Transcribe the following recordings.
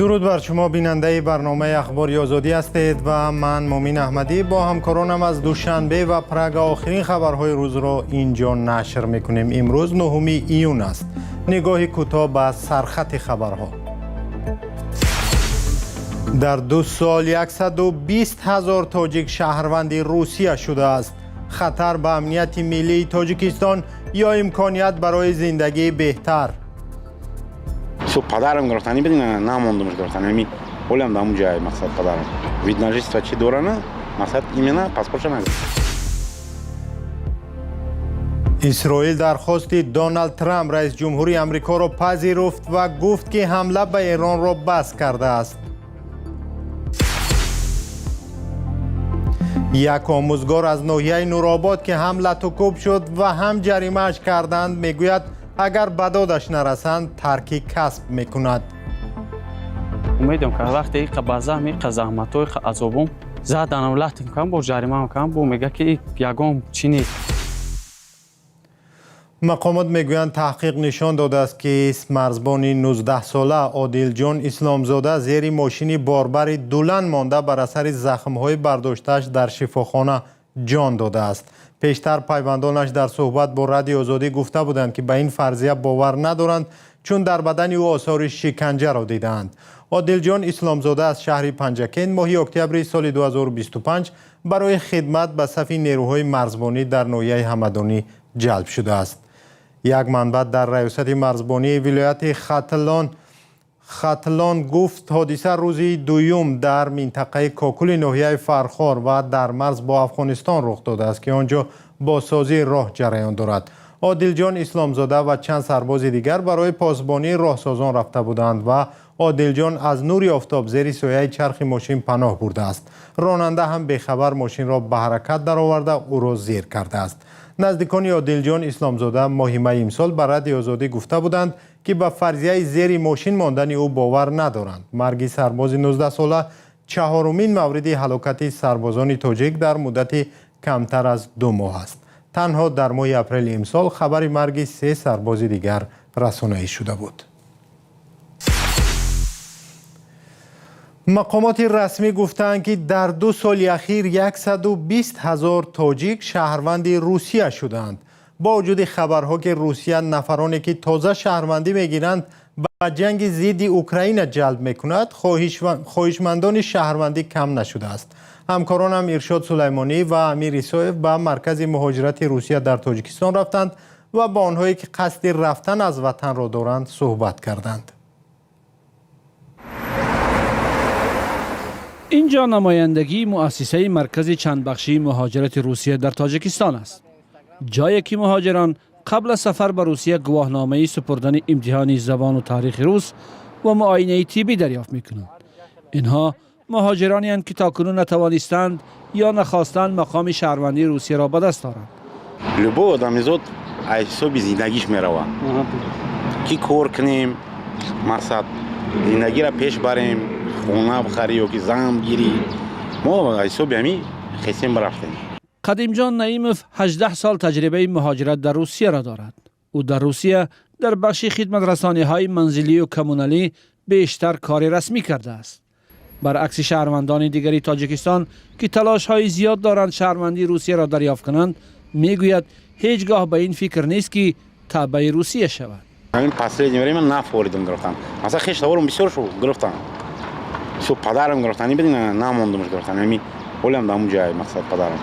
Дуруд бар шумо, бинандаи барномаи Ахбори Озодӣ ҳастед ва ман Мумин Аҳмадӣ бо ҳамкоронам аз Душанбе ва Прага охирин хабарҳои рӯзро инҷо нашр мекунем. Имрӯз 9 июн аст. Нигоҳи кӯтоҳ ба сархати хабарҳо. Дар 2 сол 120 ҳазор тоҷик шаҳрванди Русия шудааст. Хатар ба амнияти миллии Тоҷикистон ё имконият барои зиндагии беҳтар? Всё, падарам гирифтани бидин, намондумш гирифтани. Ами ҳолиам дар ҳамун ҷай, мақсад, падарам вид на жительство чи дорана, мақсад, именно паспортша нагирифт. Исроил дархости Доналд Трамп, раис ҷумҳури Амрикоро пазируфт ва гуфт, ки ҳамла ба Эронро бас кардааст. Як омӯзгор аз ноҳияи Нуробод, ки ҳам латукӯб шуд ва ҳам ҷаримааш карданд, мегӯяд, агар ба додаш нарасанд, тарки касб мекунад. Умедам ка вақте иқа ба заҳм, иқа заҳматҳо, иқа азобум заданам, латм кам, бо ҷаримаам кам, бо мега ки ягон чӣ нест. Мақомот мегӯянд, таҳқиқ нишон додааст, ки марзбони 19-сола Одилҷон Исломзода зери мошини борбари Дулан монда, бар асари захмҳои бардоштааш дар шифохона ҷон додааст. Пештар пайвандонаш дар суҳбат бо Радиои Озодӣ гуфта буданд, ки ба ин фарзия бовар надоранд, чун дар бадани ӯ осори шиканҷаро дидаанд. Одилҷон Исломзода аз шаҳри Панҷакент моҳи октябри соли 2025 барои хидмат ба сафи нерӯҳои марзбонӣ дар ноҳияи Ҳамадонӣ ҷалб шудааст. Як манбаъ дар раёсати марзбонии вилояти Хатлон гуфт, ҳодиса рӯзи дуюм дар минтақаи Кокули ноҳияи Фархор ва дар марз бо Афғонистон рух додааст, ки он ҷо бозсозии роҳ ҷараён дорад. Одилҷон Исломзода ва чанд сарбози дигар барои посбонии роҳсозон рафта буданд ва Одилҷон аз нури офтоб зери сояи чархи мошин паноҳ бурдааст. Ронанда ҳам бехабар мошинро ба ҳаракат дароварда, ӯро зер кардааст. Наздикони Одилҷон Исломзода моҳи майи имсол ба Радиои Озодӣ гуфта буданд, ки ба фарзияи зери мошин мондани ӯ бовар надоранд. Марги сарбози 19-сола чаҳорумин мавриди ҳалокати сарбозони тоҷик дар муддати камтар аз 2 моҳ аст. Танҳо дар моҳи апрели имсол хабари марги се сарбози дигар расонаӣ шуда буд. Мақомоти расмӣ гуфтаанд, ки дар 2 соли ахир 120 ҳазор тоҷик шаҳрванди Русия шудаанд. Бо вуҷуди хабарҳо, ки Русия нафароне, ки тоза шаҳрвандӣ мегиранд, ба ҷанги зидди Украина ҷалб мекунад, хоҳишмандони шаҳрвандӣ кам нашудааст. Ҳамкоронам Иршод Сулаймонӣ ва Амир Исоев ба маркази муҳоҷирати Русия дар Тоҷикистон рафтанд ва бо онҳое, ки қасди рафтан аз ватанро доранд, суҳбат карданд. Инҷо намояндагии муассисаи маркази чандбахшии муҳоҷирати Русия дар Тоҷикистон аст, ҷое ки муҳоҷирон қабл аз сафар ба Русия гувоҳномаи супурдани имтиҳони забону таърихи рус ва муоинаи тиббӣ дарёфт мекунанд. Инҳо муҳоҷиронеанд, ки то кунун натавонистанд ё нахостанд мақоми шаҳрвандии Русияро ба даст оранд. Любой одамизод аз ҳисоби зиндагиш меравад, ки кор кунем, мақсад, зиндагиро пеш барем, хона бихарӣ ё ки зан бигирӣ. Мо аз ҳисоби ҳамин хесем рафтем. Қадимҷон Наимов 18 сол таҷрибаи муҳоҷират дар Русияро дорад. Ӯ дар Русия дар бахши хидматрасониҳои манзилию коммуналӣ бештар кори расмӣ кардааст. Баръакси шаҳрвандони дигари Тоҷикистон, ки талошҳои зиёд доранд шаҳрвандии Русияро дарёфт кунанд, мегӯяд, ҳеҷ гоҳ ба ин фикр нест, ки таъбаи Русия шавад. Ҳамин последнее время нафоридам гирифтан. Масалан, хештаворум бисёр шу гирифтан. Всё, падарам гирифтани бидин, намондумш гирифтани. Ами ҳолиам дар ҳамун ҷай, мақсад, падарам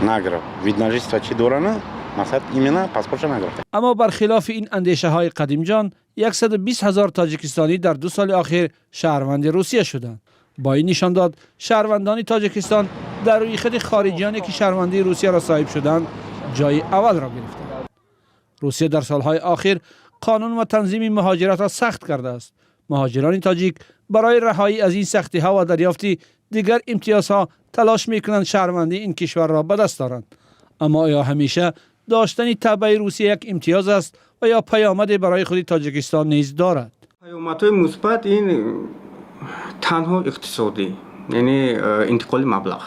нагирифт. Вид на жительство чи дорана, мақсад, именно паспортша нагирифта. Аммо бархилофи ин андешаҳои Қадимҷон, 120 ҳазор тоҷикистонӣ дар 2 соли охир шаҳрванди Русия шуданд. Бо ин нишондод шаҳрвандони Тоҷикистон дар рӯйхати хориҷиёне, ки шаҳрвандии Русияро соҳиб шуданд, ҷои аввалро гирифтанд. Русия дар солҳои охир қонун ва танзими муҳоҷиратро сахт кардааст. Муҳоҷирони тоҷик барои раҳоӣ аз ин сахтиҳо ва дарёфти дигар имтиёзҳо талош мекунанд шаҳрвандии ин кишварро ба даст оранд. Аммо оё ҳамеша доштани таъбаи Русия як имтиёз аст ва ё паёмаде барои худи Тоҷикистон низ дорад? Паёмадҳои мусбат ин танҳо иқтисодӣ, яъне интиқоли маблағ.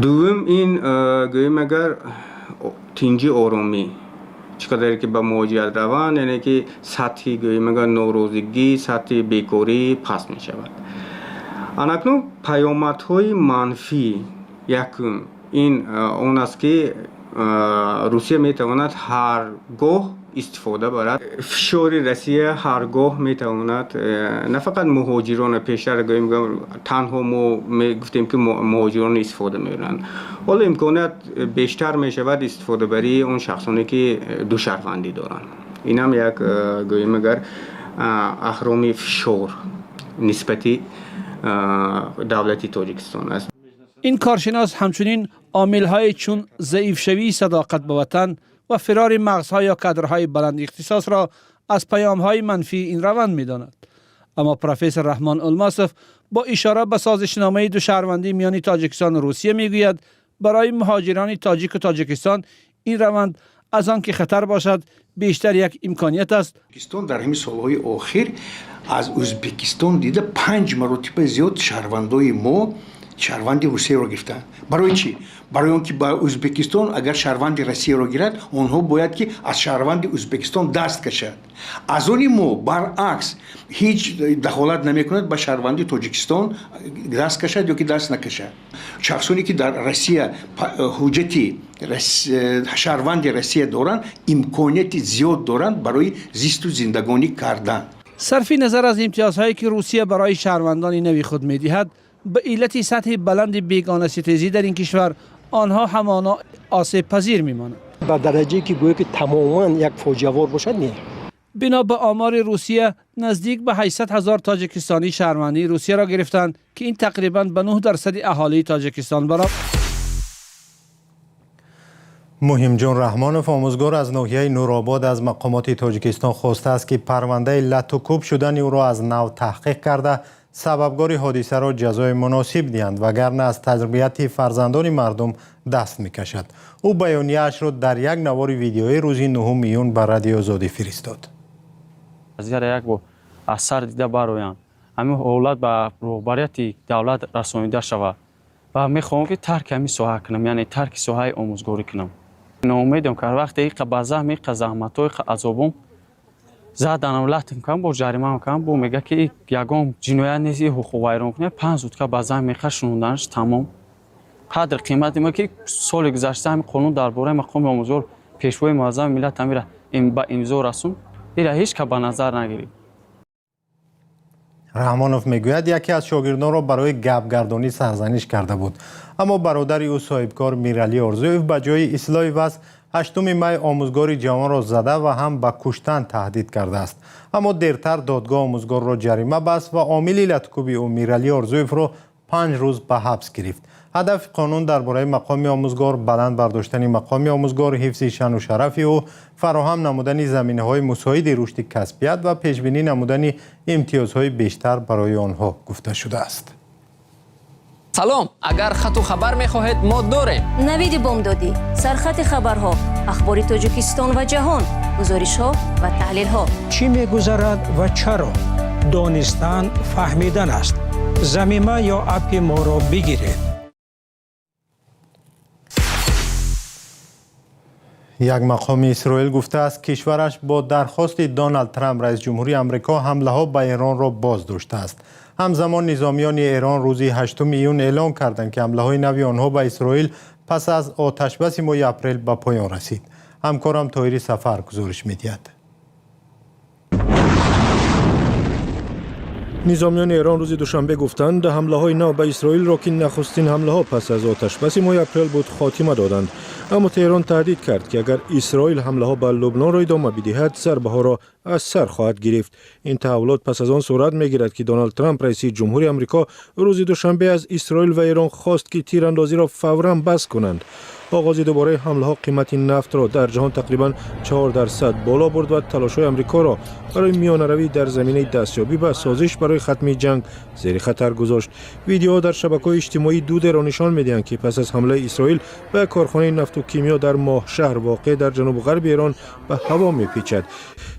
Дуввум, ин гӯем агар, тинҷи, оромӣ. Чӣ қадаре ки ба муҳоҷират раванд, яъне ки сатҳи гӯем агар норозигӣ, сатҳи бекорӣ паст мешавад. Анакнун паёмадҳои манфӣ якум ин он аст, ки Русия метавонад ҳар гоҳ истифода барад. Фишори Россия ҳар гоҳ метавонад на фақат муҳоҷирона, пештар гӯем танҳо мо мегуфтем, ки муҳоҷирон истифода мебаранд, ҳоло имконият бештар мешавад истифодабарии он шахсоне, ки душаҳрвандӣ доранд. Инам як гӯем агар аҳроми фишор нисбати давлати Тоҷикистон аст. Ин коршинос ҳамчунин омилҳои чун заифшавии садоқат ба ватан ва фирори мағзҳо ё кадрҳои баланд ихтисосро аз паёмҳои манфии ин раванд медонад. Аммо профессор Раҳмон Олмосов бо ишора ба созишномаи душаҳрвандӣ миёни Тоҷикистону Русия мегӯяд, барои муҳоҷирони тоҷику Тоҷикистон ин раванд аз он ки хатар бошад, бештар як имконият аст. Тоҷикистон дар ҳамин солҳои охир аз Ӯзбекистон дида панҷ маротиба зиёд шаҳрвандои мо шаҳрванди Русияро гирифтанд. Барои чӣ? Барои он ки ба Ӯзбекистон агар шаҳрванди Россияро гирад, онҳо бояд ки аз шаҳрванди Ӯзбекистон даст кашад. Аз они мо баръакс, ҳеҷ дахолат намекунад ба шаҳрванди Тоҷикистон даст кашад ё ки даст накашад. Шахсоне ки дар Россия ҳуҷҷати шаҳрванди Россия доранд, имконияти зиёд доранд барои зисту зиндагонӣ кардан. Сарфи назар аз имтиёзҳое ки Русия барои шаҳрвандони нави худ медиҳад, ба иллати сатҳи баланди бегонаситезӣ дар ин кишвар онҳо ҳамоно осебпазир мемонанд. Ба дараҷае ки гӯё ки тамоман як фоҷиавор бошад, не. Бино ба омори Русия, наздик ба 800 ҳазор тоҷикистонӣ шаҳрвандии Русияро гирифтанд, ки ин тақрибан ба 9 дарсади аҳолии Тоҷикистон баробар. Муҳимҷон Раҳмонов, омӯзгор аз ноҳияи Нуробод, аз мақомоти Тоҷикистон хостааст, ки парвандаи латукӯб шудани ӯро аз нав таҳқиқ карда, сабабгори ҳодисаро ҷазои муносиб диҳанд, вагарна аз тарбияти фарзандони мардум даст мекашад. Ӯ баёнияашро дар як навори видеоӣ рӯзи 9 июн ба Радиои Озодӣ фиристод. Зиёда як бор аз сар дида бароянд, ҳамин ҳолат ба роҳбарияти давлат расонида шавад ва мехоҳам, ки тарки ҳамин соҳа кунам, яъне тарки соҳаи омӯзгорӣ кунам. Ноумедам, ки вақте иқа ба заҳм, иқа заҳматҳо, иқа азобум заданам, латм кам, бо ҷаримаам кам, бо мега ки ягон ҷиноят нест, и ҳуқуқвайронкунӣ панҷ сутка ба заҳм иқа шунуданаш тамом. Қадр қимати ма ки соли гузашта ҳамин қонун дар бораи мақоми омӯзгор Пешвои муаззами миллат ҳамира ба имзо расонд, ира ҳеҷ ка ба назар нагирифт. Раҳмонов мегӯяд, яке аз шогирдонро барои гапгардонӣ сарзаниш карда буд, аммо бародари ӯ, соҳибкор Миралӣ Орзуев, ба ҷои ислоҳи вазъ 8 май омӯзгори ҷавонро зада ва ҳам ба куштан таҳдид кардааст. Аммо дертар додгоҳ омӯзгорро ҷарима баст ва омили латкӯби ӯ, Миралӣ Орзуевро, 5 рӯз ба ҳабс гирифт. Ҳадафи қонун дар бораи мақоми омӯзгор баланд бардоштани мақоми омӯзгор, ҳифзи шаъну шарафи ӯ, фароҳам намудани заминаҳои мусоиди рушди касбият ва пешбинӣ намудани имтиёзҳои бештар барои онҳо гуфта шудааст. Салом, агар хату хабар мехоҳед, мо дорем. Навиди бомдодӣ, сархати хабарҳо, ахбори Тоҷикистон ва ҷаҳон, гузоришҳо ва таҳлилҳо. Чӣ мегузарад ва чаро? Донистан фаҳмидан аст. Замима ё аппи моро бигиред. Як мақоми Исроил гуфтааст, кишвараш бо дархости Доналд Трамп, раиси ҷумҳурии Амрико, ҳамлаҳо ба Эронро боз доштааст. Ҳамзамон низомиёни Эрон рӯзи 8 июн эълон карданд, ки ҳамлаҳои нави онҳо ба Исроил пас аз оташбаси моҳи апрел ба поён расид. Ҳамкорам Тоҳири Сафар гузориш медиҳад. Низомиёни Эрон рӯзи душанбе гуфтанд, ҳамлаҳои нав ба Исроилро, ки нахустин ҳамлаҳо пас аз оташбаси моҳи апрел буд, хотима доданд. Аммо Теҳрон таҳдид кард, ки агар Исроил ҳамлаҳо ба Лубнонро идома бидиҳад, зарбаҳоро аз сар хоҳад гирифт. Ин таҳаввулот пас аз он сурат мегирад, ки Доналд Трамп, раиси ҷумҳури Амрико, рӯзи душанбе аз Исроил ва Эрон хост, ки тирандозиро фавран бас кунанд. Оғози дубораи ҳамлаҳо қимати нафтро дар ҷаҳон тақрибан 4% боло бурд ва талошҳои Амрикоро барои миёнаравӣ дар заминаи дастёбӣ ба созиш барои хатми ҷанг зери хатар гузошт. Видеоҳо дар шабакаҳои иҷтимоӣ дудеро нишон медиҳанд, ки пас аз ҳамлаи Исроил ба як корхонаи нафту кимиё дар Моҳшаҳр, воқеъ дар ҷанубу ғарби Эрон, ба ҳаво мепечад.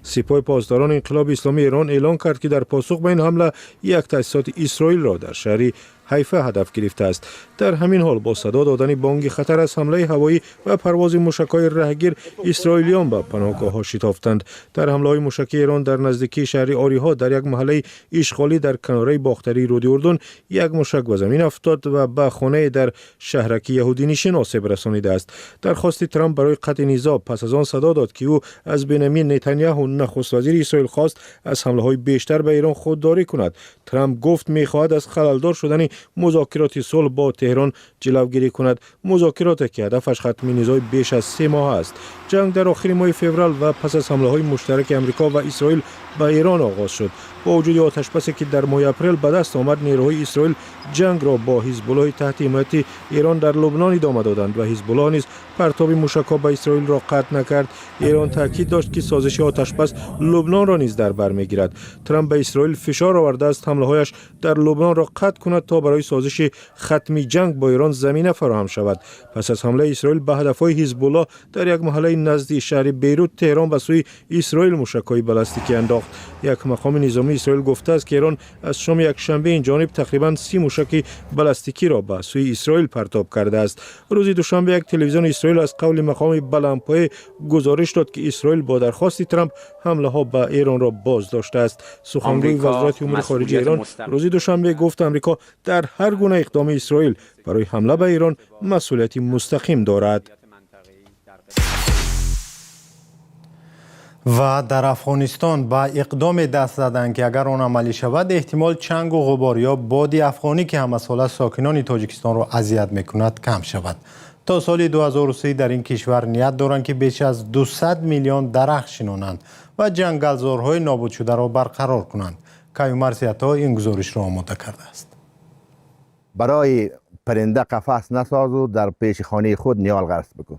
Сипоҳи Посдорони Инқилоби Исломии Эрон эълон кард, ки дар посух ба ин ҳамла як таъсисоти Исроилро дар шаҳри Ҳайфа ҳадаф гирифтааст. Дар ҳамин ҳол, бо садо додани бонги хатар аз ҳамлаи ҳавоӣ ва парвози мушакҳои раҳгир, исроилиён ба паноҳгоҳҳо шитофтанд. Дар ҳамлаҳои мушакии Эрон дар наздикии шаҳри Ориҳо дар як маҳаллаи ишғолӣ дар канораи бохтарии рӯди Урдун як мушак ба замин афтод ва ба хонае дар шаҳраки яҳудинишин осеб расонидааст. Дархости Трамп барои қатъи низоъ пас аз он садо дод, ки ӯ аз Бенямин Нетаняҳу, нахуствазири Исроил, хост аз ҳамлаҳои бештар ба Эрон худдорӣ кунад. Трамп гуфт, мехоҳад аз халалдор шудани музокироти сулҳ бо Теҳрон ҷилавгирӣ кунад, музокироте ки ҳадафаш хатми низои беш аз 3 моҳ аст. Ҷанг дар охири моҳи феврал ва пас аз ҳамлаҳои муштараки Амрико ва Исроил ба Эрон оғоз шуд. Бо вуҷуди оташбасе, ки дар моҳи апрел ба даст омад, нерӯҳои Исроил ҷангро бо Ҳизбуллоҳи таҳти ҳимояти Эрон дар Лубнон идома доданд ва Ҳизбуллоҳ низ партоби мушакҳо ба Исроилро қатъ накард. Эрон таъкид дошт, ки созиши оташбас Лубнонро низ дар бар мегирад. Трамп ба Исроил фишор овардааст, ҳамлаҳояш дар Лубнонро қатъ кунад, то барои созиши хатми ҷанг бо Эрон замина фароҳам шавад. Пас аз ҳамлаи Исроил ба ҳадафҳои Ҳизбуллоҳ дар як маҳаллаи назди шаҳри Бейрут, Теҳрон ба сӯи Исроил мушакҳои баллистикӣ андохт. Як мақоми низомии Исроил гуфтааст, ки Эрон аз шоми якшанбе ин ҷониб тақрибан 30 мушаки баллистикиро ба сӯи Исроил партоб кардааст. Рӯзи душанбе як телевизиони Исроил аз қавли мақоми баландпоя гузориш дод, ки Исроил бо дархости Трамп ҳамлаҳо ба Эронро боз доштааст. Сухангӯи Вазорати умури хориҷаи Эрон рӯзи душанбе гуфт, Амрико дар ҳар гуна иқдоми Исроил барои ҳамла ба Эрон масъулияти мустақим дорад. Ва дар Афғонистон ба иқдоме даст заданд, ки агар он амалӣ шавад, эҳтимол чангу ғубор ё боди афғонӣ, ки ҳамасола сокинони Тоҷикистонро азият мекунад, кам шавад. То соли 2030 дар ин кишвар ният доранд, ки беш аз 200 миллион дарахт шинонанд ва ҷангалзорҳои нобудшударо барқарор кунанд. Каюмарс Ато ин гузоришро омода кардааст. Барои паринда қафас насозу, дар пеши хонаи худ ниҳол ғарс бикун.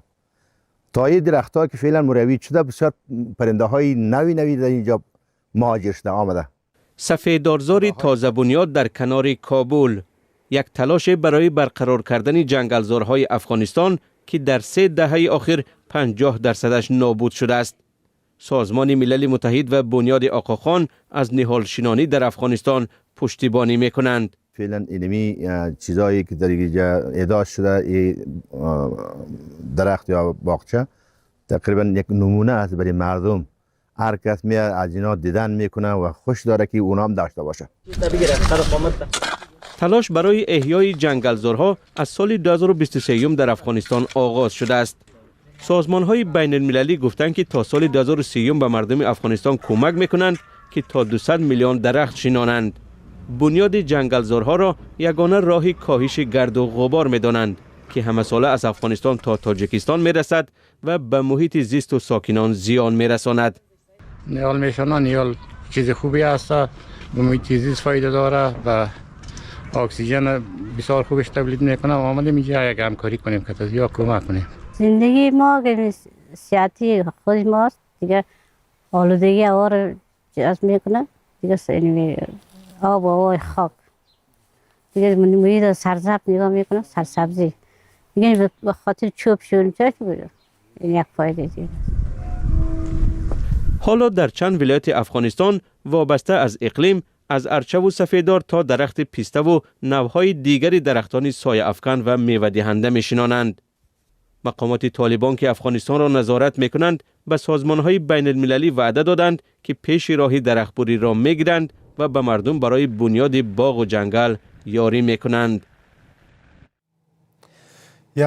То ин дарахтҳо ки феълан мураввиҷ шуда, бисёр париндаҳои нави нави дар инҷо муҳоҷир шуда омада. Сафедорзори тозабунёд дар канори Кобул, як талоше барои барқарор кардани ҷангалзорҳои Афғонистон, ки дар 3 даҳаи охир 50 дарсадаш нобуд шудааст. Созмони Милали Муттаҳид ва Бунёди Оқохон аз ниҳолшинонӣ дар Афғонистон пуштибонӣ мекунанд. Феълан инمی чизایی که در اینجا احداث شده، این درخت یا باغچه تقریبا یک نمونه است برای مردم. هر کس میاد از اینا دیدن میکنه و خوش داره که اونا هم داشته باشه. تلاش برای احیای جنگلزارها از سال 2023 در افغانستان آغاز شده است. سازمان های بین المللی گفتند که تا سال 2030 به مردم افغانستان کمک میکنند که تا 200 میلیون درخت شینانند. بنیاد جنگلزارها را یگانه راه کاهش گرد و غبار میدانند که همه ساله از افغانستان تا تاجیکستان میرسد و به محیط زیست و ساکنان زیان میرساند. نیال میشانن. نیال چیز خوبی است، به محیط زیست فایده داره و اکسیژن بسیار خوبش تولید میکنه. آمدیم اینجا یک همکاری کنیم که یا کمک کنیم. زندگی ما که صحتی خود ماست دیگه. آلودگی هوا رو از میکنه دیگه، آب و هوای خاک دیگه. محیط سرسبز نگاه میکنه، سرسبزی دیگه به خاطر چوب شون این یک فایده دیگه. ҳоло дар чанд вилояти Афғонистон вобаста аз иқлим аз арчаву сафедор то дарахти пиставу навъҳои дигари дарахтони сояафкан ва мевадиҳанда мешинонанд. Мақомоти Толибон, ки Афғонистонро назорат мекунанд, ба созмонҳои байналмилалӣ ваъда доданд, ки пеши роҳи дарахтбуриро мегиранд ва ба мардум барои бунёди боғу ҷангал ёрӣ мекунанд.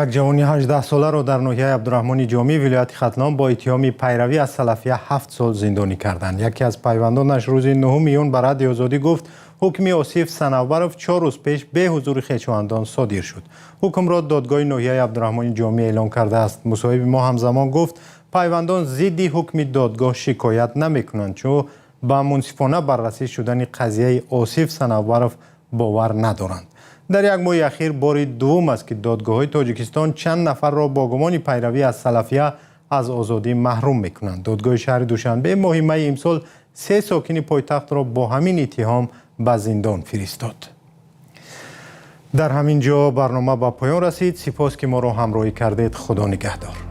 Як ҷавони 18-соларо дар ноҳияи Абдураҳмони Ҷомӣ вилояти Хатлон бо иттиҳоми пайравӣ аз салафия 7 сол зиндонӣ карданд. Яке аз пайвандонаш рӯзи 9 июн ба Радиои Озодӣ гуфт, ҳукми Осиф Санавбаров 4 рӯз пеш бе ҳузури хешовандон содир шуд. Ҳукмро додгоҳи ноҳияи Абдураҳмони Ҷомӣ эълон кардааст. Мусоҳиби мо ҳамзамон гуфт, пайвандон зидди ҳукми додгоҳ шикоят намекунанд, чун ба мунсифона баррасӣ шудани қазияи Осиф Санавбаров бовар надоранд. Дар як моҳи ахир бори дуввум аст, ки додгоҳҳои Тоҷикистон чанд нафарро бо гумони пайравӣ аз салафия аз озодӣ маҳрум мекунанд. Додгоҳи шаҳри Душанбе моҳи майи имсол се сокини пойтахтро бо ҳамин иттиҳом ба зиндон фиристод. Дар ҳамин ҷо барнома ба поён расид. Сипос, ки моро ҳамроҳӣ кардед. Худо нигаҳдор.